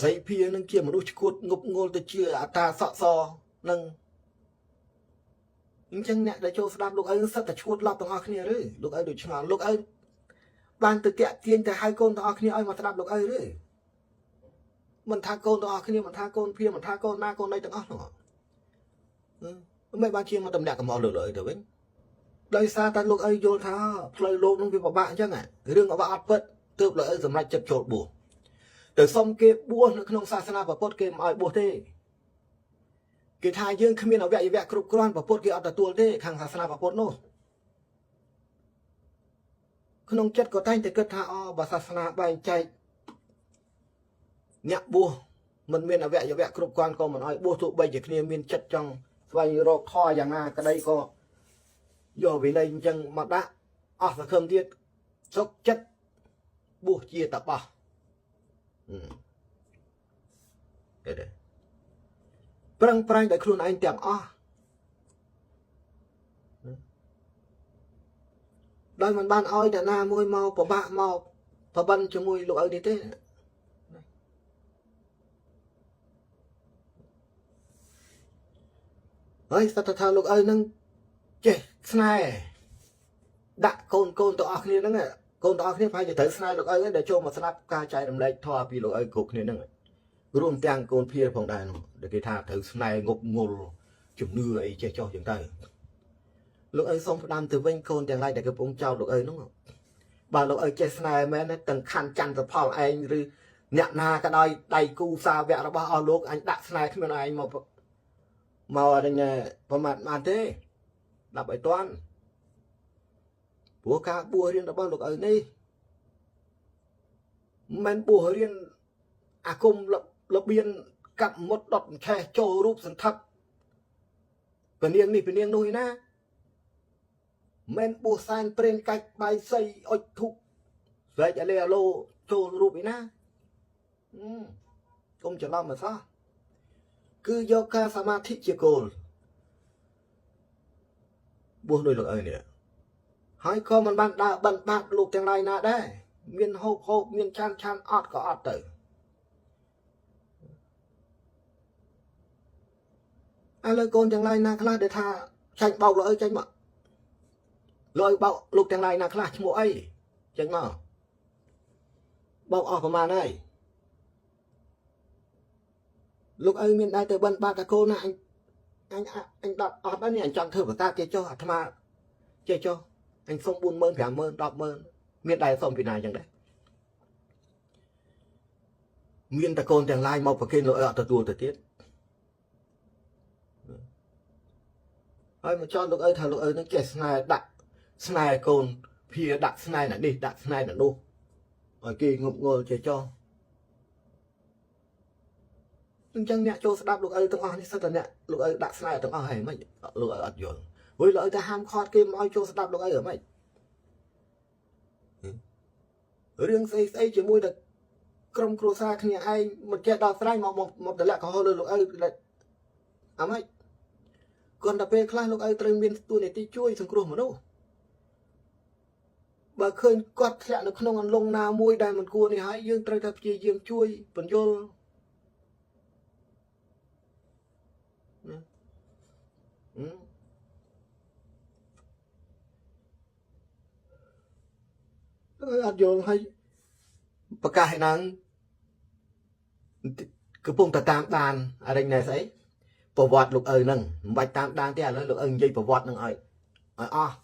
ស្រីភានឹងជាមនុស្សឈួតងប់ងល់ទៅជាអតាសក់សនឹងអញ្ចឹងអ្នកដែលចូលស្ដាប់លោកឪសិតតែឈួតឡប់ទាំងអស់គ្នាឬលោកឪដូចឆ្ងល់លោកឪបានទៅតាក់ទាញទៅហៅកូនទាំងអស់គ្នាឲ្យមកស្ដាប់លោកឪឬមិនថាកូនទាំងអស់គ្នាមិនថាកូនភាមិនថាកូនណាកូនណីទាំងអស់នោះមិនបានជាមកតម្លាក់កំហុសលោកឪទៅវិញដោយសារតែលោកឪយល់ថាផ្លូវលោកនឹងវាពិបាកអញ្ចឹងរឿងអបអត់ពិតទើបលោកឪសម្រេចចិត្តចូលបួសទៅសុំគេបួសនៅក្នុងសាសនាពុទ្ធគេមិនឲ្យបួសទេគេថាយើងគ្មានអវយវៈគ្រប់គ្រាន់ពុទ្ធគេអត់ទទួលទេខាងសាសនាពុទ្ធនោះក្នុងចិត្តក៏តែងតែគិតថាអូបើសាសនាបែងចែកអ្នកបួសមិនមានអវយវៈគ្រប់គ្រាន់ក៏មិនឲ្យបួសទោះបីជាគ្នាមានចិត្តចង់ស្វែងរកខយ៉ាងណាក្តីក៏យកវិន័យអញ្ចឹងមកដាក់អស់សង្ឃឹមទៀតសុកចិត្តបួសជាតបោះគេទេប្រឹងប្រែងដោយខ្លួនឯងទាំងអស់ដោយមិនបានឲ្យអ្នកណាមួយមកប្របាក់មកប្របិនជាមួយលោកឪនេះទេហើយសត្វថាលោកឪនឹងចេះស្នេហ៍ដាក់កូនកូនទាំងអស់គ្នាហ្នឹងកូនទាំងអស់គ្នាប្រហែលជាត្រូវស្នេហ៍លោកឪដែលចូលមកស្ដាប់ការចែករំលែកធម៌ពីលោកឪគ្រប់គ្នាហ្នឹងរួមទាំងកូនភាផងដែរនោះដែលគេថាត្រូវស្នេហ៍ងប់ងល់ជំនឿអីចេះចោះចឹងទៅលោកឪសូមផ្ដាំទៅវិញកូនទាំងឡាយដែលកំពុងចោទលោកឪនោះបើលោកឪចេះស្នេហ៍មែនទាំងខណ្ឌចន្ទផលឯងឬអ្នកណាក៏ដោយដៃគូសាវករបស់អស់លោកអញដាក់ស្នេហ៍គ្មានឯងមកមកអញប្រមាថបានទេដាក់ឲ្យតាន់ព្រោះការបួសរៀនរបស់លោកឪនេះមិនបួសរៀនអាគមលបៀនកាប់មុតដុតឆេះចូលរូបសន្ធឹកពនាងនេះពនាងនោះឯណាមិនបួសសែនព្រេងកាច់បាយសីអុចធុកស្រែកអាលេអាឡូចូលរូបឯណាកុំច្រឡំមកសោះគឺយកការសមាធិជាគោលបួសដោយលោកឪនេះហើយក៏មិនបានដើរបិណ្ឌបាតលោកទាំងឡាយណាដែរមានហូបហូបមានឆានឆានអត់ក៏អត់ទៅឥឡូវកូនទាំងឡាយណាខ្លះដែលថាចាញ់បោកលោកឪចាញ់មកលោកឪបោកលោកទាំងឡាយណាខ្លះឈ្មោះអីចាញ់មកបោកអស់ប្រហែលហើយលោកឪមានដែរទៅបិណ្ឌបាតតាកូនណាអញអញអញដកអត់ហើយនេះអញចង់ធ្វើប្រកាសចេះចុះអាត្មាចេះចុះអញសុំ40000 50000 100000មានដែរសុំពីណាអញ្ចឹងដែរមានតកូនទាំងឡាយមកប្រគេនលោកឪអត់ទទួលទៅទៀតហើយមកចោទលោកឪថាលោកឪនឹងចេះស្នេហ៍ដាក់ស្នេហ៍កូនភាដាក់ស្នេហ៍អ្នកនេះដាក់ស្នេហ៍អ្នកនោះឲ្យគេងប់ងល់ចេះចោះអញ្ចឹងអ្នកចូលស្ដាប់លោកឪទាំងអស់នេះសិតតែអ្នកលោកឪដាក់ស្នេហ៍ទាំងអស់ហើយមិនលោកឪអត់យល់ព្រោះលោកឪតែហាមឃាត់គេមិនឲ្យចូលស្ដាប់លោកឪហ្មងរឿងស្អីស្អីជាមួយតែក្រុមគ្រួសារគ្នាឯងមិនចេះដោះស្រាយមកមកតម្លាក់កំហុសលើលោកឪអាម៉េចគាត់តែពេលខ្លះលោកឪត្រូវមានទួនាទីជួយសង្គ្រោះមនុស្សបើឃើញគាត់ធ្លាក់នៅក្នុងអន្លង់ណាមួយដែលមិនគួរនេះហើយយើងត្រូវតែព្យាយាមជួយបញ្យលណាអត់យល់ហើយប្រកាសឲ្យហ្នឹងកំពុងតែតាមដានអរិញណែស្អីប្រវត្តិលោកឪហ្នឹងមិនបាច់តាមដានទេឥឡូវលោកឪនិយាយប្រវត្តិហ្នឹងឲ្យឲ្យអស់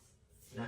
ណា